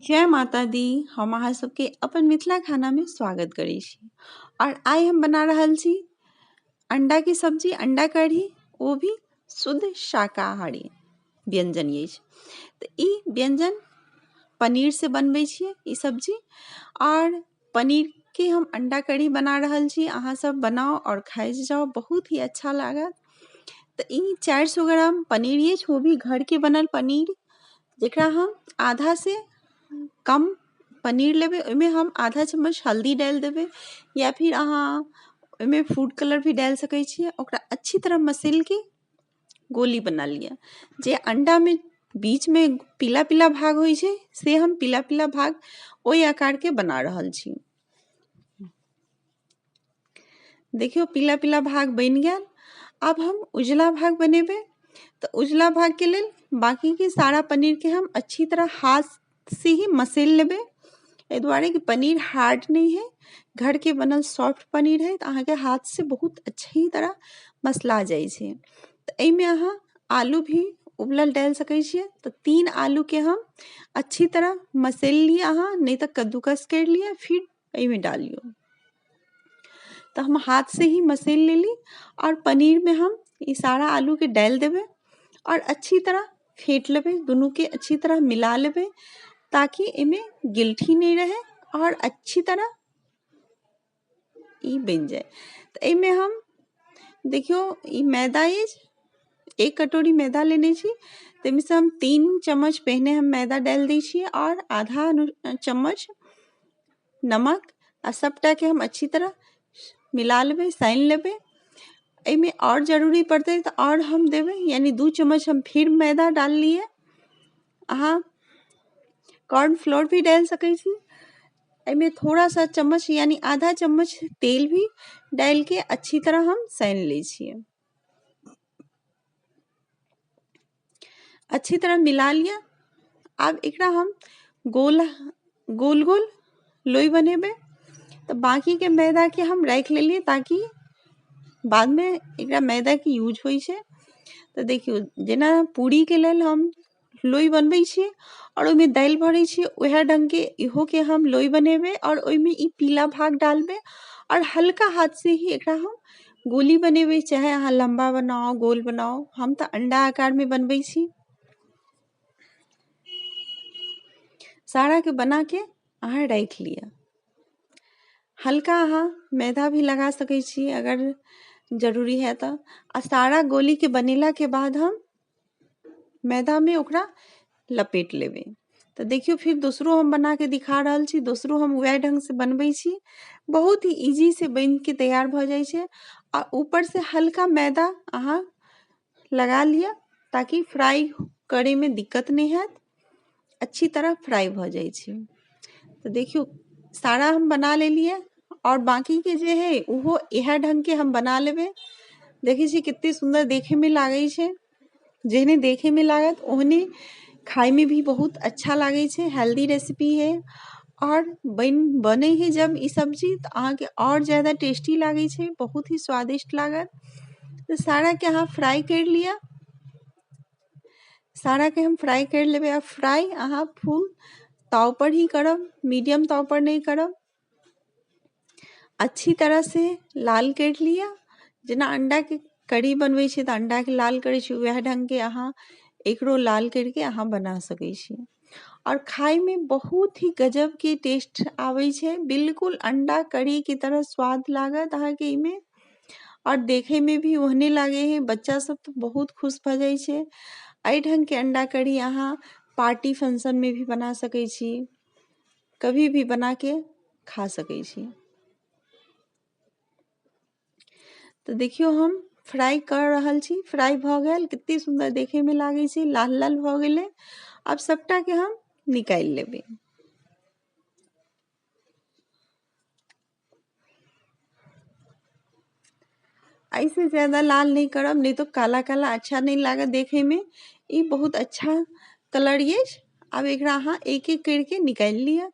जय माता दी। हम अहाँ सबके अपन मिथिला खाना में स्वागत करै छी। और आइ हम बना रहल छी अंडा के सब्जी, अंडा कढ़ी, वो भी शुद्ध शाकाहारी व्यंजन अछि। तऽ ई व्यंजन पनीर से बनबै छियै ई सब्जी। और पनीर के हम अंडा कढ़ी बना रहल छी। अहाँ सब बनाउ और खाइ जाउ, बहुत ही अच्छा लागत। तऽ ई 400 ग्राम पनीर अछि, वो भी घर के बनल पनीर, जेकरा हम आधा से कम पनीर लेबै। ओहिमे हम आधा चम्मच हल्दी डालि देबै, या फिर अहाँ ओहिमे फूड कलर भी डालि सकै छियै। ओकरा अच्छी तरह मसैलके गोली बना लिअ। जे अंडामे बीचमे पीला पीला भाग होइ छै, से हम पीला पीला भाग ओहि आकारके बना रहल छी। देखियौ, पीला पीला भाग बनि गेल। आब हम उजला भाग बनेबै। तऽ उजला भागके लेल बाँकीके सारा पनीरके हम अच्छी तरह हाथ से ही मसैल लेबै। एहि दुआरे कि पनीर हार्ड नहि है, घरके बनल सॉफ्ट पनीर है, तऽ अहाँके हाथ से बहुत अच्छी तरह मसला जाइ छै। तऽ एहिमे अहाँ आलू भी उबलल डालि सकै छियै। तऽ 3 आलूके हम अच्छी तरह मसैल लिअ अहाँ, नहि तऽ कद्दूकस करि लिअ, फिर एहिमे डालियौ। तऽ हम हाथ से ही मसैल लेली और पनीरमे हम ई सारा आलूके डालि देबै और अच्छी तरह फेंट लेबै, दुनूके अच्छी तरह मिला लेबै, ताकि एहिमे गिलठी नहि रहै और अच्छी तरह ई बनि जाय। तऽ एहिमे हम देखियौ, ई मैदा अछि, 1 कटोरी मैदा लेने छी। ताहिमे से हम 3 चम्मच पहिने हम मैदा डालि दै छियै और आधा चम्मच नमक, आ सबटाके हम अच्छी तरह मिला लेबै, सानि लेबै। एहिमे आओर जरूरी पड़तै तऽ आओर हम देबै, यानी 2 चम्मच हम फिर मैदा डाललियै। अहाँ कॉर्नफ्लोर भी डालि सकै छी। एहिमे थोड़ा सा चम्मच यानी आधा चम्मच तेल भी डालिके अच्छी तरह हम सानि लै छियै। अच्छी तरह मिला लिअ। आब एकरा हम गोल गोल गोल लोई बनेबै। तऽ बाँकीके मैदाके हम राखि लेलियै, ताकि बादमे एकरा मैदाके यूज होइ छै। तऽ देखियौ, जेना पूरीके लेल हम लोई बनबै छियै आओर ओहिमे दालि भरै छियै, उएह ढङ्गके इहोके हम लोई बनेबै और ओहिमे ई पीला भाग डालबै और हल्का हाथ से ही एकरा हम गोली बनेबै। चाहे अहाँ लम्बा बनाउ, गोल बनाउ, हम तऽ अंडा आकारमे बनबै छी। साराके बनाके अहाँ राखि लिअ। हल्का अहाँ मैदा भी लगा सकै छी अगर जरूरी है तऽ। आ सारा गोलीके बनेलाके बाद हम मैदामे ओकरा लपेट लेबै। तऽ देखियौ, फिर दोसरो हम बनाके दिखा रहल छी। दोसरो हम वएह ढङ्गसँ बनबै छी। बहुत ही इजीसँ बनिके तैयार भऽ जाइ छै। आ ऊपरसँ हल्का मैदा अहाँ लगा लिअ, ताकि फ्राइ करैमे दिक्कत नहि हैत, अच्छी तरह फ्राइ भऽ जाइ छै। तऽ देखियौ, सारा हम बना लेलियै आओर बाँकीके जे है ओहो इएह ढङ्गके हम बना लेबै। देखै छियै कते सुन्दर देखैमे लागै छै। जेहने देखैमे लागत ओहने खाइमे भी बहुत अच्छा लागै छै। हेल्दी रेसिपी है और बनै है जब ई सब्जी तऽ अहाँके आओर ज्यादा टेस्टी लागै छै, बहुत ही स्वादिष्ट लागत। तऽ साराके अहाँ फ्राइ करि लिअ। साराके हम फ्राइ करि लेबै। आ फ्राइ अहाँ फुल ताव पर ही करब, मीडियम ताव पर नहि करब। अच्छी तरह से लाल करि लिअ। जेना अंडाके कढ़ी बनबै छियै तऽ अंडाके लाल करै छियै, उएह ढङ्गके अहाँ एकरो लाल करिके अहाँ बना सकै छी। और खाइमे बहुत ही गजबके टेस्ट आबै छै, बिल्कुल अंडा कढ़ीके तरह स्वाद लागत अहाँके एहिमे। और देखैमे भी ओहने लागै है। बच्चा सब तऽ बहुत खुश भऽ जाइ छै। एहि ढङ्गके अंडा कढ़ी अहाँ पार्टी फंक्शनमे भी बना सकै छी, कभी भी बनाके खा सकै छी। तऽ देखियौ, हम फ्राइ कऽ रहल छी। फ्राइ भऽ गेल, कते सुन्दर देखैमे लागै छै, लाल लाल भऽ गेलै। आब सबटाके हम निकालि लेबै। ऐसे ज़्यादा लाल नहीं करब, नहीं तो काला काला अच्छा नहीं लागत देखैमे। ई बहुत अच्छा कलर अछि। आब एकरा अहाँ एक एक करके निकालि लिअ,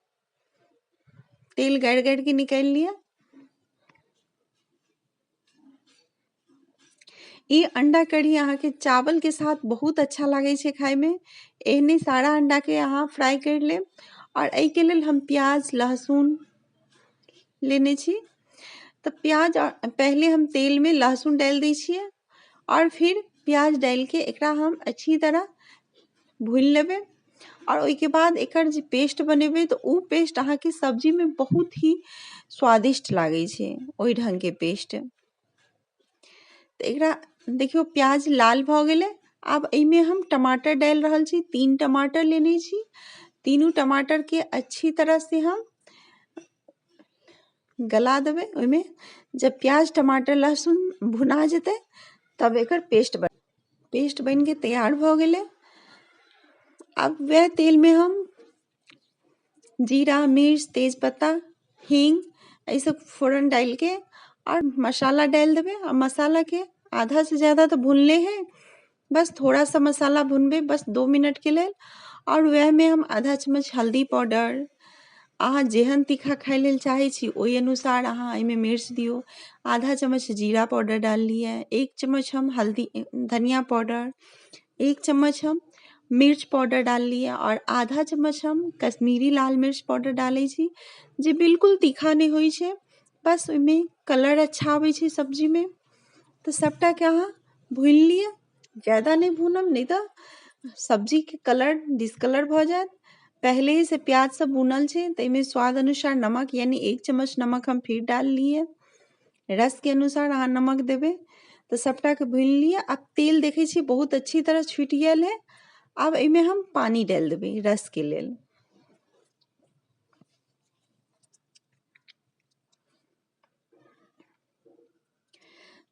तेल गारि गारि के निकालि लिअ। ई अंडा कढ़ी अहाँके चावल के साथ बहुत अच्छा लागै छै खाइमे। एहने सारा अंडाके अहाँ फ्राइ करि लेब आओर एहिके लेल हम प्याज लहसुन लेने छी। तऽ प्याज पहिले हम तेलमे लहसुन डालि दै छियै आओर फिर प्याज डालिके एकरा हम अच्छी तरह भूनि लेबै। आओर ओहिके बाद एकर जे पेस्ट बनेबै तऽ ओ पेस्ट अहाँके सब्जीमे बहुत ही स्वादिष्ट लागै छै, ओहि ढङ्गके पेस्ट। तऽ एकरा देखियौ प्याज लाल भऽ गेलै। आब एहिमे हम टमाटर डालि रहल छी। 3 टमाटर लेने छी। तीनू टमाटरके अच्छी तरहसँ हम गला देबै ओहिमे। जब प्याज टमाटर लहसुन भुना जेतै तब एकर पेस्ट बनिके तैयार भऽ गेलै। आब वएह तेलमे हम जीरा मिर्च तेजपत्ता हींग एहिसब फोरन डालिके आओर मसाला डालि देबै। आ मसालाके आधा से ज़्यादा तऽ भुनले है, बस थोड़ा सा मसाला भुनबै बस 2 मिनटके लेल। आओर वएहमे हम आधा चम्मच हल्दी पाउडर, अहाँ जेहन तीखा खाइ लेल चाहै छी ओहि अनुसार अहाँ एहिमे मिर्च दियौ। आधा चम्मच जीरा पाउडर डाललियै, 1 चम्मच हम हल्दी धनिया पाउडर, 1 चम्मच हम मिर्च पाउडर डाललियै आओर आधा चम्मच हम कश्मीरी लाल मिर्च पाउडर डालै छी, जे बिल्कुल तीखा नहि होइ छै, बस ओहिमे कलर अच्छा आबै छै सब्जीमे। तऽ सबटाके अहाँ भूनि लिअ, ज्यादा नहि भूनब नहि तऽ सब्जीके कलर डिसकलर भऽ जायत। पहिलेसँ प्याज सब भुनल छै ताहिमे स्वाद अनुसार नमक यानी 1 चम्मच नमक हम फिर डाललियै। रसके अनुसार अहाँ नमक देबै। तऽ सबटाके भूनि लिअ। आब तेल देखै छियै बहुत अच्छी तरह छुटि गेल है। आब एहिमे हम पानि डालि देबै रसके लेल।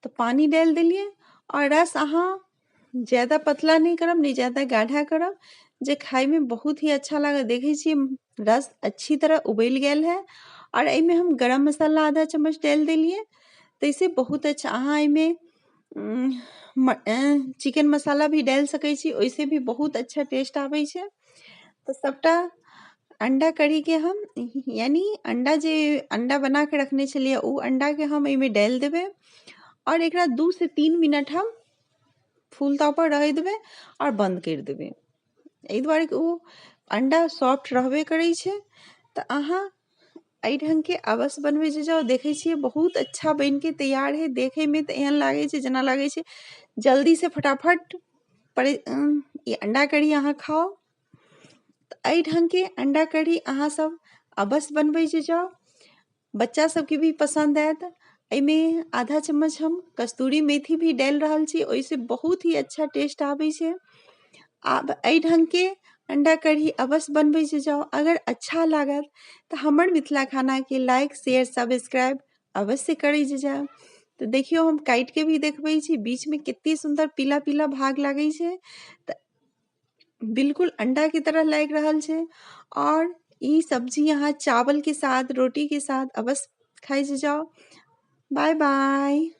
तऽ पानि डालि देलियै। आओर रस अहाँ ज्यादा पतला नहि करब, नहि ज्यादा गाढ़ा करब, जे खाइमे बहुत ही अच्छा लागत। देखै छियै रस अच्छी तरह उबलि गेल है। आओर एहिमे हम गरम मसाला आधा चम्मच डालि देलियै, ताहिसँ बहुत अच्छा। अहाँ एहिमे चिकन मसाला भी डालि सकै छी, ओहिसँ भी बहुत अच्छा टेस्ट आबै छै। तऽ सबटा अंडा कढ़ीके हम यानी अंडा जे अंडा बना कऽ रखने छलियै ओ अंडाके हम एहिमे डालि देबै। आओर एकरा 2 से 3 मिनट हम फूल ताव पर रहै देबै आओर बन्द करि देबै। एहि दुआरे कि ओ अंडा सॉफ्ट रहबे करै छै। तऽ अहाँ एहि ढङ्गके अवश्य बनबै जे जाउ। देखै छियै बहुत अच्छा बनिके तैयार है। देखैमे तऽ एहन लागै छै जेना लागै छै जल्दीसँ फटाफट ई अंडा कढ़ी अहाँ खाउ। तऽ एहि ढङ्गके अंडा कढ़ी अहाँ सब अवश्य बनबै जे जाउ, बच्चा सबके भी पसन्द आयत। एहिमे आधा चम्मच हम कस्तूरी मेथी भी डालि रहल छी, ओहिसँ बहुत ही अच्छा टेस्ट आबै छै। आब एहि ढङ्गके अंडा कढ़ी अवश्य बनबै जे जाउ। अगर अच्छा लागत तऽ हमर मिथिला खानाके लाइक शेयर सब्सक्राइब अवश्य करै जे जाउ। तऽ देखियौ हम काटिके भी देखबै छी, बीचमे कते सुन्दर पीला पीला भाग लागै छै, तऽ बिल्कुल अंडाके तरह लागि रहल छै। आओर ई सब्जी अहाँ चावलके साथ रोटीके साथ अवश्य खाइ जे जाउ। Bye bye.